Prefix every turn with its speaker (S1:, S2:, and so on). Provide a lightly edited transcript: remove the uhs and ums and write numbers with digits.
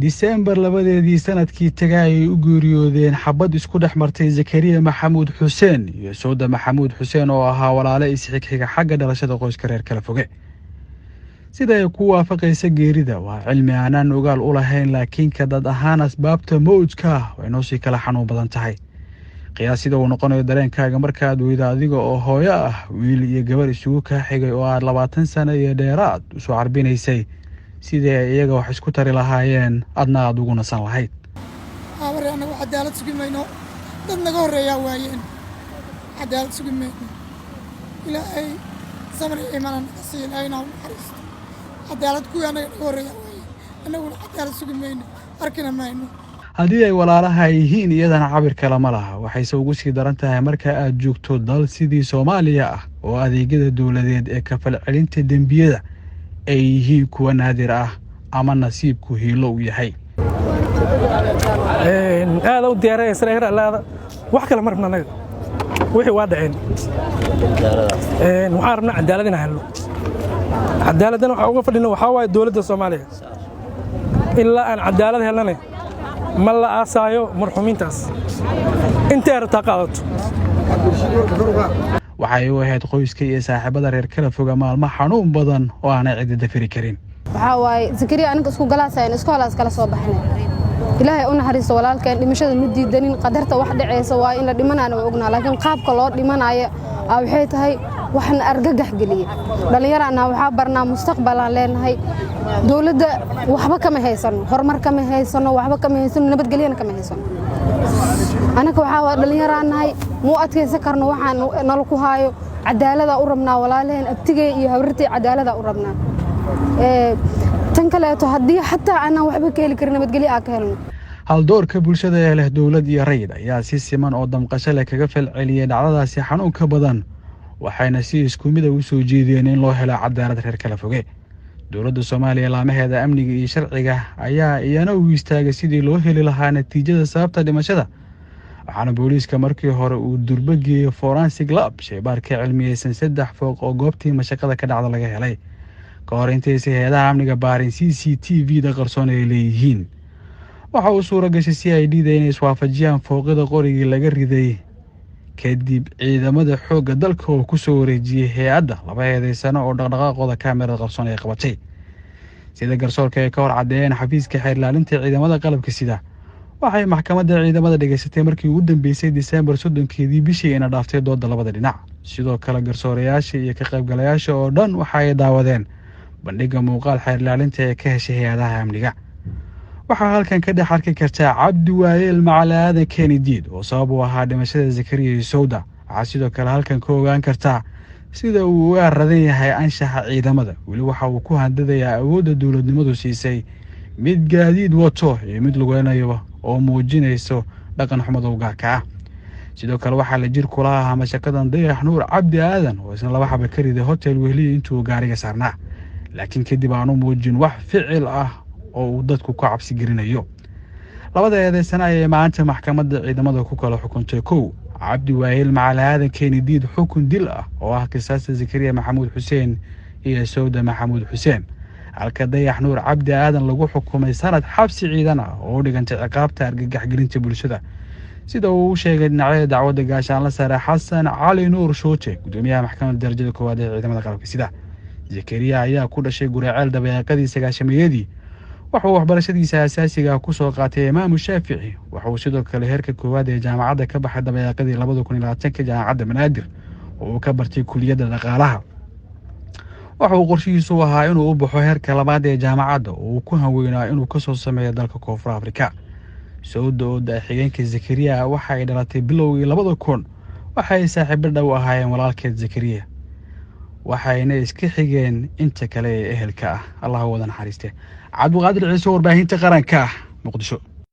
S1: Disembar 2deedii sanadkii taga ayay u geeriyoodeen xabad isku dhex martay Zakariya Maxamuud Xuseen iyo Sowda Maxamuud Xuseen oo ahaa walaale isxigxiga xagga dhalashada qoyska reer kala foge. Sida ay ku waafaqaysa geerida waa cilmi aanaan ogaal u lahayn, laakiin ka dad ahaan asbaabta mowdka ah way noo sii kala xanuun badan tahay. Qiyaas sida uu noqonayo dareenkaaga markaad weydo adiga oo hooyo ah wiil iyo gabar isugu kaa xigay oo aad 20 sano iyo dheeraad usoo carbinaysay sidii ay iyaga wax isku tari lahaayeen, adna aad ugu nasan lahayd.
S2: Habarre, annagu cadaalad sugi mayno. Dad naga horreeyaa waayeen. Cadaalad sugi mayno. Ilaahay samri iimana naga siiya, Ilaahayna u naxariisto. Cadaalad kuwii annaga naga horreeyaa waayeen, annaguna cadaalad sugi mayno, arkina mayno.
S1: Haddii ay walaalaha yihiin, iyadana cabir kale ma laha. Waxayse ugu sii daran tahay marka aad joogto dal sidii Soomaaliya ah oo adeegyada dowladeed ee kafalcelinta dembiyada ay yihiin kuwa naadir ah ama nasiibku hiilo u yahay.
S3: Aada u diyaaraysan allaada. Wax kale ma rabna annaga. Wixii waa dhaceen. Waxaan rabnaa cadaalad inaan helno. Cadaaladana waxaa uga fadhina waxaa waaye dowladda Soomaaliya. Ilaa aan cadaalad helnane, ma la aasaayo marxuumiintaas, intay rabtaa qaadato.
S1: Waxay u ahayd qoyska iyo saaxiibada reer kala foga maalmo xanuun badan oo aanay cidi dafiri karin.
S4: Waxaa waaye Zakariya aniga isku galaasayna, iskoolaas kala soo baxnay. Ilaahay u naxariisto walaalkeen. Dhimashada ma diidanin, qadarta wax dhacaysa waa in la dhimanaana waa ognaa, laakiin qaabka loo dhimanaya waxay tahay waxna argagax geliyey. Dhallinyaraana waxaa barnaa, mustaqbalaan leenahay. Dowladda waxba kama haysano, horumar kama haysano, waxba kama haysano, nabadgelyana kama haysano. Anaka waxaa waa dhallinyaraan nahay, muu adkaysan karno waxaan nala ku haayo. Cadaaladaa u rabnaa walaalaheen, abtigey iyo hawrirtay, cadaaladaa u rabnaa. Tan kaleeto, haddii xataa aanaan waxba ka heli karin, nabadgelyo aa ka helno.
S1: Haldoorka bulshada ee leh dowlad iyo rayid ayaa si siman oo damqasho leh kaga falceliyey dhacdadaasi xanuunka badan, waxayna si isku mida u soo jeediyeen in loo helo cadaalad reer kala foge. Dowladda Soomaaliya laamaheeda amniga iyo sharciga ayaa iyana u istaagay sidii loo heli lahaa natiijada sababta dhimashada, waxaana booliiska markii hore uu durbo geeyey forensic lab, shaybaarka cilmiyeysan, saddex fooq oo goobtii mashaqada ka dhacda laga helay, ka hor intaysa hay-adaha amniga baarin CCTV da qarsoon ay leeyihiin. Waxa uu suura gashay CID da inay iswaafajiyaan fooqyada qorigii laga riday. Kadib ciidamada xoogga dalka oo ku soo wareejiyey hay-adda laba eedeysano oo dhaqdhaqaaqooda kaamirada qarsoon ay qabatay. Sida garsoorka ay ka hor caddeeyeen xafiiska xeer ilaalinta ciidamada qalabka sida, waxay maxkamadda ciidamada dhegaysatay markii ugu dambeysay Disembar 30keedii, bishii ina dhaaftay, dooda labada dhinac. Sidoo kale garsoorayaasha iyo ka qaybgalayaasha oo dhan waxa ay daawadeen bandhigga muuqaal xeer ilaalinta ee ka heshay hay-adaha amniga. Waxaa halkan ka dhex arki kartaa Cabdi Waayeel Macalaadan Kenediid oo sabab u ahaa dhimashada Zakariya iyo Sowda. Waxaa sidoo kale halkan ka ogaan kartaa sida uu uga radan yahay anshaxa ciidamada. Weli waxa uu ku handadayaa awoodda dowladnimadu siisay, mid gaadiid wato iyo mid lugeynayaba, oo muujinayso dhaqan xumada u gaarka ah. Sidoo kale waxaa la jir kula ahaa mashaqadan Dayax Nuur Cabdi Aadan oo isna laba xaba ka riday hotel Wehliya intuu gaariga saarnaa, laakiin kadib aanu muujin wax ficil ah oo uu dadku ka cabsi gelinayo. Labada eedeysana ayay maanta maxkamadda ciidamada ku kala xukuntay: kow, Cabdi Waayeel Macali Aadan Keenidiid, xukun dil ah oo ah qisaasta Zakariya Maxamuud Xuseen iyo Sowda Maxamuud Xuseen, halka Dayax Nuur Cabdi Aadan lagu xukumay sanad xabsi ciidan ah oo u dhigantay ciqaabta argagaxgelinta bulshada, sida uu u sheegay dhinacyada dacwadda gaashaanla sare Xasan Cali Nuur Shuute, gudoomiyaha maxkamadda darajada koowaad ee ciidamada qalabka sida. Zakariya ayaa ku dhashay Guraceel dabayaaqadii 90-meeyadii. Wuxuu waxbarashadiisa asaasiga ku soo qaatay Imaamu Shaafici. Wuxuu sidoo kale heerka koowaad ee jaamacadda ka baxay dabayaaqadii 2020-ka Jaamacadda Banaadir oo uu ka bartay kuliyadda dhaqaalaha. Waxa uu qorshihiisu ahaa inuu u baxo heerka labaad ee jaamacadda oo uu ku hanweynaa inuu kasoo sameeyo dalka Koonfur Afrika. Sowda oo da-xigeenka Zakariya waxa ay dhalatay bilowgii 2000. Waxa ay saaxiibo dhow ahaayeen walaalkeed Zakariya, waxayna iska xigeen inta kale ee ehelka ah. Allah wada naxariiste. Cabdiqaadir Ciise, warbaahinta qaranka, Muqdisho.